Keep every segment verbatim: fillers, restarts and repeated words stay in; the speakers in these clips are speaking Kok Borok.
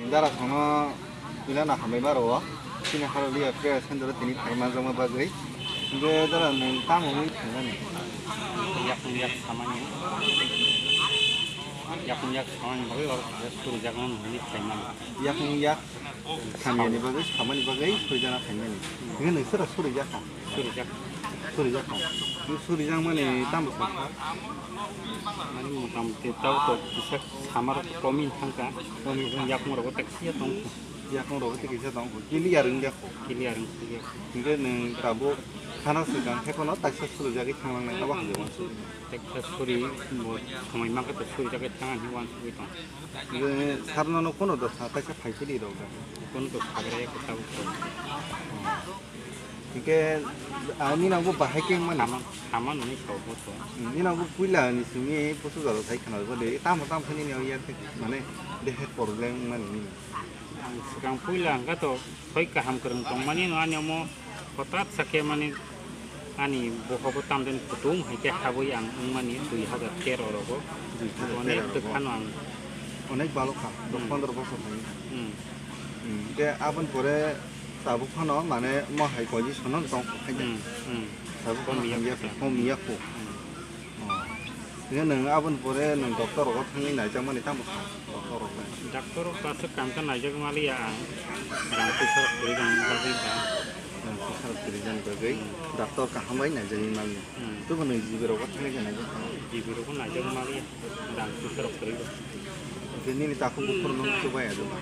Dara sono pila na hambai maro o. Chini haro liya prayer center tini phai manjakma bagwi. Hingke dara nwng tamo wngwi thangnani? Yakung yak samani. Yakung yak samani bagwi oro suri jakno nwngwi phaimani. Yakung yak samyani bagwi, samani bagwi suri jana phaimani. Hingke nwng sura suri jakha? Suri jak. Suri jakha. Nwng suri jakmani tamo sakha? Mani motamoti tao to kisa samar komin thangka. Komin thang. Yakung rogo tak siya tong. Yakung rogo tak siya tong. Clear wngya kho. Clear wngya kho. Hingke nwng tabuk khana swkang khe kono taisa suri jagwi thanglangnai abo hamjak wansuk. Teksa suri bo samai mangkhe to suri jagwi thang ani wansugwi tong. Hingke sarno no kono dosa taisa phaisidi rok da. Kono to sagra ya kota ko. Hingke ani nangbo bahai khe mani. Saman, saman ni kau bo to. Ni nangbo puila ni simi pusu jalo sai khana bo de. Tamo tamo ni ni ya mane dehe problem mani ni. Ang swkang puila hwnkha to soi kaham kwrwng tongmani no ani omo hotat sakhe mani ani bohogo tamden kutung hai khe habwi ang wngmani dui hazar tero rogo. Dui hazar tero rogo. Onek twk phano ang. Onek balok kha, dos Hmm. pondro bosor hai. Hmm. Hmm. Ke aboni pore tabuk phano mane mo hai position no tong kha. Hmm. Hmm. Tabuk phano Komiya hamya kha. Komiya kho. Hmm. Oh. Hingke nwng aboni pore nwng doctor rogo thangwi naijakmani tamo kha? Doctor rok bai. Doctor rok aswk kam ta naijak maliya ang. Rang puisa rok kwrwi rang bagwi ba. Rang puisa rok kwrwi rang bagwi Hmm. doctor kaham bai naijagwi maliya. Hmm. Tubunwi G B rogo thangwi khe naijak kha? G B rogo naijak maliya. Rang puisa rok kwrwi ba. Hingke nini takhuk bukhuk no chubai ado ba?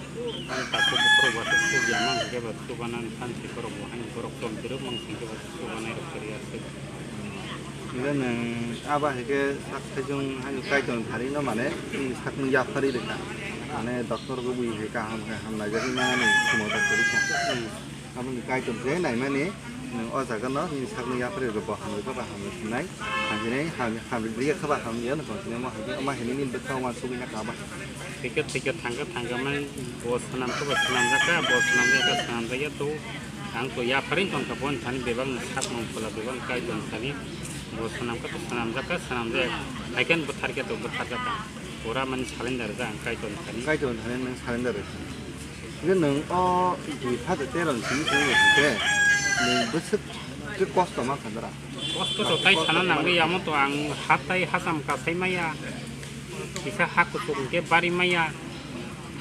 Ani takhuk bukhuk rok ba chubai ya mang hingke ba chubanani phan si borok bo haino borok chol kwrwk mang hingke ba chubanai rok kwrwi aswk. Hingke nwng abo hai khe sak saichung hai Kaitor thari no mane nini sakni yapharwi rwkha. Mane doctor rok bui hai kaham khe hamlaijagwi mani khumota kwrwi kha. Hmm. Aboni Kaitor je naimani nwng o jaga no nini sakni yapharwi rwkha bo hamrwkha ba hamrwkha sinai. Hamsinai ham-, hamrwkha ba hamya no tongsinai omo hai khe omo hai nini bwkha wansugwi na kha ba. Thikhe thikhe thangkhe thangkhe mani bo swnamkhe ba swnamjakha bo swnamjakha swnamjakya to. Ang to yapharwi tongkha boni thani bebak no sak mangphola bebak Kaitor thani bo swnamkha to swnamjakha swnamjak hai khe bwtharkhe to bwtharjakha pura mani surrender rwjak ang Kaitor thani. Kaitor thani nwng surrender rwkha. Hingke nwng o dui hazar tero ni simi tongwi rwkha hingke nwng bwswk khe kosto mankha dara? Kosto to tai sana nangwi yamo to ang hatai hacham kasai maya. Kisa ha kuchuk hingke bari maya.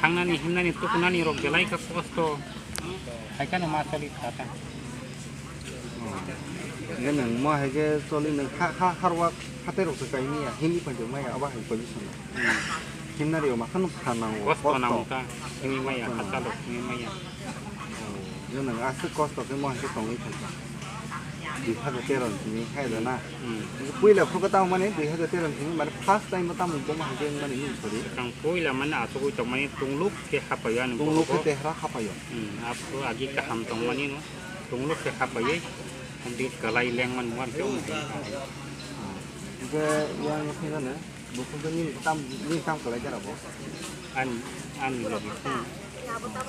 Thangnani himnani tukunani rok belai kha kosto. Hai kheno ma choli kha ta. Hingke nwng mo hai khe choli nwng ha, ha, harwak hatai rok se kai maya, himwi phai maya, abo hai position. Hmm. Himnari o ma kheno pha nango, Kosto kosto. Nango ta, himwi maya, Hmm. Hachalo himwi maya. Oh, je nwng aswk kosto khe mo hai khe tongwi thangkha. Dui hazar tero ni simi hai da na. Hmm. Puila phuru khe tamo mani dui hazar tero ni simi mane first time o tamo bo ma hai khe mani nini sori. Ang puila mani asugwi tongmani tungluk khe hapayo ani Tungluk khe borok o. Tehra hapayo. Hmm, aphuru agi kaham tongmani no. Tungluk khe hapaiwi, di kwlai lengmani muian khe omo hai. Hingke yang phingano, buphang khe nini tam, nini tam kwlai jera bo? Ani, ani logi phung.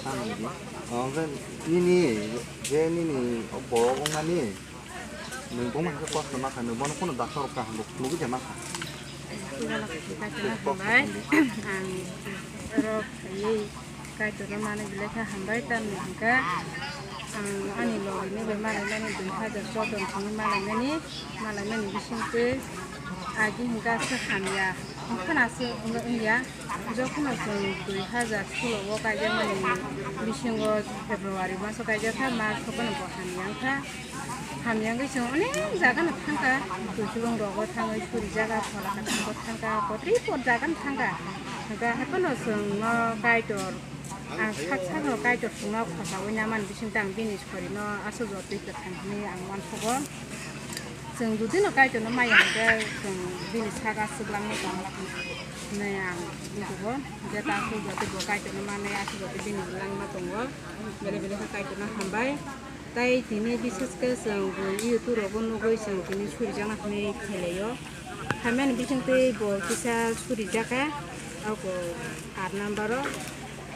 Tam logi. Oh, hingke nini, je nini bo wngmani, nwng bo mankhe kosto nakha, nwng bono phano doctor rok kaham rok phunugwi de nakha. Hambai. Ang oro phaiwi Kaitorno manwi belai khe hambai, tamni hwnkhe ang ani logini bai malaimani dui hazar choddo ni simi malaimani, malaimani bisingtwi agi hwnkhe aswk hamya, wngkhana aswk wngya. Jokhno chwng dui hazar solo o kaijakmani bisingo February maso kaijakha, March o phano bo hamya wngkha. Hamya wngwi chwng onek jaga no thangkha, Tuisubung rogo thangwi suri jaga, Phola Kathang bo thangkha, kotri pot jaga no thangkha. Hwnkhe haphano chwng no Kaitor, ang sak sak no Kaitor chwng no khosaui namani bisingtwi ang bini sori no aswk jotoi kwthang hinwi ang uansugo. Chwng jodi no Kaitor no maya hwnkhe chwng bini sak aswk langno tong hinwi ang nugo. Hwnkhe ta aswk jotoi bo Kaitor no manwi aswk jotoi bini langma tongo. Belai belai khe Kaitor no hambai. Tai tini bises khe chwng bo YouTube rogo nugwi chwng tini surijakna hinwi khailaio. Hamyani bisingtwi bo kisa surijakha, abo aat number o.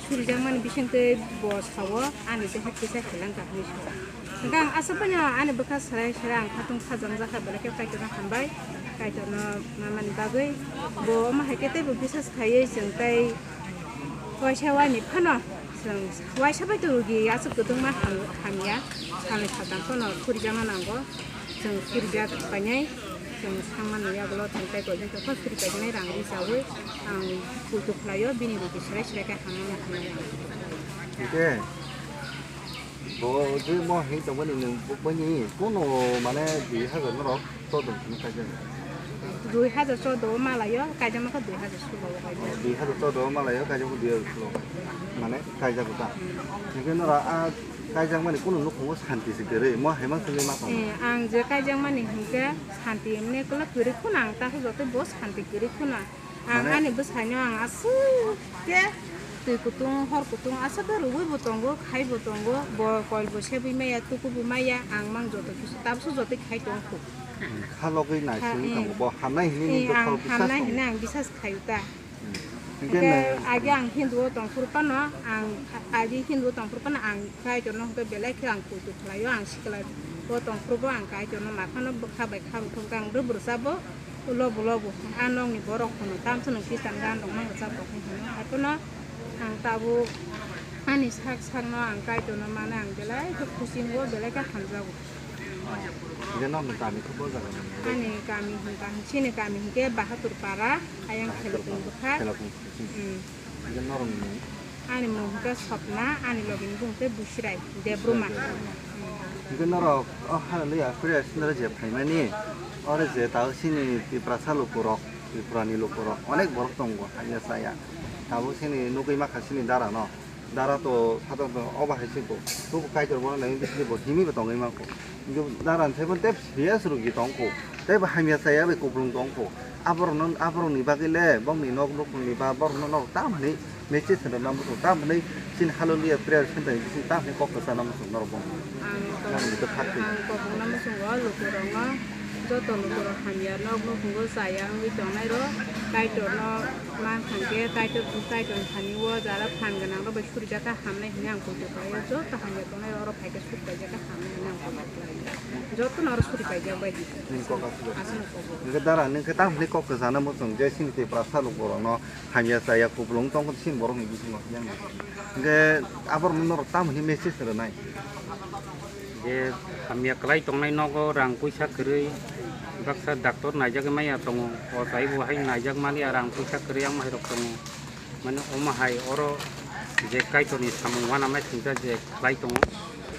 Surijakmani bisingtwi bo sao, ani deha kisa khailangkha hinwi sao. Hwnkhe ang aswk phano ani bwkha serai serai ang khatung sajang jakha, belai khe Kaitorno hambai, Kaitorno mamani bagwi. Bo omo hai khe teibo bises khaiwi chwng tai waisa wani phano Chwng waisa bai twi rugi aswk kwbangma ham-, hamya, salni saltang phano phurijakna nango. Chwng phurija painai, chwng sangmani yagulo chwng tei koijakha phano phuri paijaknai rang rijaui ang kuitu khlaio, bini rugi serai serai khe hamya hwnwi ang. Hwnkhe bo je mo hwnwi tongmani nwng bukmani kuno mane dui hajar norok choddo hwnwi kaijak. Dui hajar choddo o malaio, kaijakma khe dui hajar sulo o kaijak. Oh, dui hajar choddo o malaio, kaijakma dui hajar sulo. Mane kaijak ta. Hmm. Hwnkhe nora a kaijakmani kuno nukhungo santi se kwrwi, mo hai mang simi ma tong. Eh, ang je kaijakmani hwnkhe santi emne kwlak kwrwi khuna, ang ta joto bo santi kwrwi khuna. Ang mane ani bwsaino ang aswk khe twi kutung, hor kutung aswk khe rwui bo tongo, khai bo tongo, bo kol bo sebui maya, tuku bo maya, ang mang joto kisa tabso joto khai tong kho. Kha logwi nai simi tongo, bo hamnai hini nini bwkhao bisas tongo. Ang hamnai hini ang bisas khaio ta. Hmm. Hwnkhe age ang Hindu o tong phuru phano, ang age Hindu o tong phuru phano ang Kaitorno hwnkhe belai khe ang puitu khlaio, ang sikla o tong phuru bo ang Kaitorno makhano bwkha bai kha rwkha ang rwbwrwsa bo. Ulo bulo bo, a nokni borok hwno, tamsonwi Khristan gan rok mang rwchap rok hwno. Haiphano ang tabuk ani sak sakno ang Kaitorno mano, ang belai khe khusingo, belai khe hamjago. Hwnkhe nokni kami khe bo jaga ni? Ani kami hwnkha, chini kami hwnkhe Bahadur Para, ayang Bahadur Khelokung Para, bwkha. Khelokung. Hmm. Hwnkhe norokni mung? Ani mung hwnkhe Sopna, ani logini bung hwnkhe Busirai Debbarma. Busirai Debbarma. Hwnkhe norok o Hallelujah Prayer Centre je phaimani, oro je tao chini Tiprasa lukurok, Tripurani lukurok onek borok tongo, hamya chaya. Tabuk chini nugwi mankha chini dara no. Dara to sadon to obo hai se bo. Tubu Kaitor bono nai bisini bo himwi bo tongwi mankho. Hintu dara ni saibo tei serious rogi tongkho. Tei bo hamya chaya bai kupulung tongkho. Aborokno, aborokni bagwi le bongni nok nukhungni ba borokno norok tamo hinwi message rwna muchung, tamo hinwi chini Hallelujah Prayer Centre ni bising tamo hinwi kok kwchana muchung norok bongni. Ang kok-, ang bwkha twi ang kokno muchungo lukurokno, joto lukurok hamya nok nukhungo chaya wngwi tongnairok, Kaitorno man thangkhe, Kaitor, Kaitorni thani o jara phan gwnangrok bai surijak kha hamnai hinwi ang poito khlaio. Joto hamya tongnairok oro phaikhe suk paijak kha hamnai hinwi ang poito khlaio. Jotono oro suri paijak bai di. Nini kok aswk. Aswkno kok. Hwnkhe dara, nini khe tamo hinwi kok kwchana muchung je chini Tiprasa lukurokno hamya chaya kupulung tongkha chini borokni bisingo yang. Hwnkhe aborokno norok tamo hinwi message rwnai? Je hamya kwlai tongnai nogo rang puisa kwrwi, baksa doctor naijagwi maya tongo, ochai bo hai naijak maliya rang puisa kwrwi, ang hai rok tongo. Mane omo hai oro je Kaitorni samung uanama singcha je khlai tongo,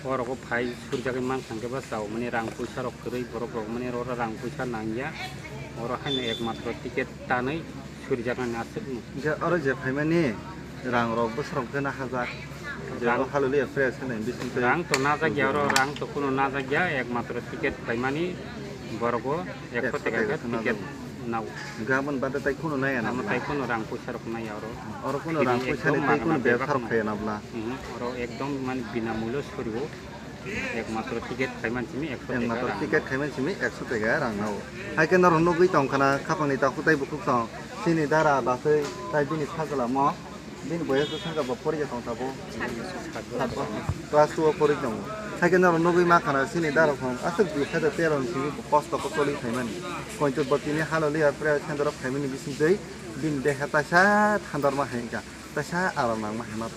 orogo phai surjagwi mankha hwnkhe bwsao mane rang puisa rok kwrwi borok rok mane oro rang puisa nangya, oro haino ekmatro ticket tanwi surijaknani aswkno. Hwnkhe oro je phaimani rang rok bwsarok gana hajak, je rang, oro Hallelujah Prayer Centre ni bisingtwi. Rang to najak ya oro, rang to kuno najak ya, ekmatro ticket phaimani borogo ekso taka khe ticket nao. Hwnkhe aboni bade tai kuno naiya na bwla? Tai kuno rang puisa rok naiya oro. Oro kuno rang puisa ni tai kuno bebsa rok khaiya na bwla? Mhm, oro ekdom mane binamulo surio. Ekmatro ticket khaiman simi ekso taka rang. Ekmatro ticket khaiman simi ekso taka rang nao. Hai khe norok nugwi tong khana khapangni takhuk tai bukhuk tong. Chini dara baswi tai bini sajla mo. Bini boyes bwswk wngkha bo porikhe tong tabuk. Sat bosor. Class two o pori tongo. Haikhe norok nugwi mankha na chini dara phang aswk dui hajar tero ni simi kosto khe choli phaimani. Kointor bo tini Hallelujah Prayer Centre o phaimani bisingtwi bini deha taisa thandar ma hai wngkha, taisa aram nang ma hai ma.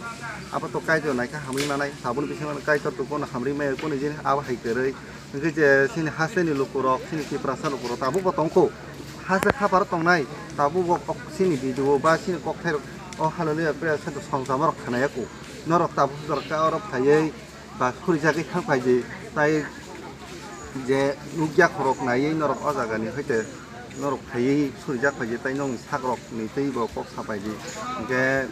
Abo to Kaitor naikha hamwi manai, tabukni bisingo Kaitor to bono hamri maya kuni jini abo hai kwrwi. Hwnkhe je chini hasteni lukurok, chini Tiprasa lukurok tabukbo tongkho. Haste khaparo tongnai, tabukbo kok chini video ba chini kokthairok o Hallelujah Prayer Centre songchamarok khanaya kho. Norok tabuk jora khe oro phaiwi ba surijagwi thang phaidi, tai je nukya khorok naiwi norok o jagani hoite norok phaiwi surijak phaidi, tai nokni sakrokni twibo kok sa phaidi. Hwnkhe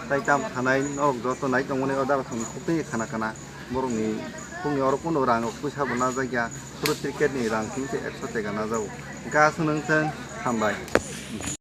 tai tam khanai norok joto nai tongmani o dara thani khuktwi khana khana. Borokni bongni oro kunu rang rok puisa bo najak ya, suru ticket ni rang simi se ekso taka najago. Hwnkhe aswk nung thung, hambai.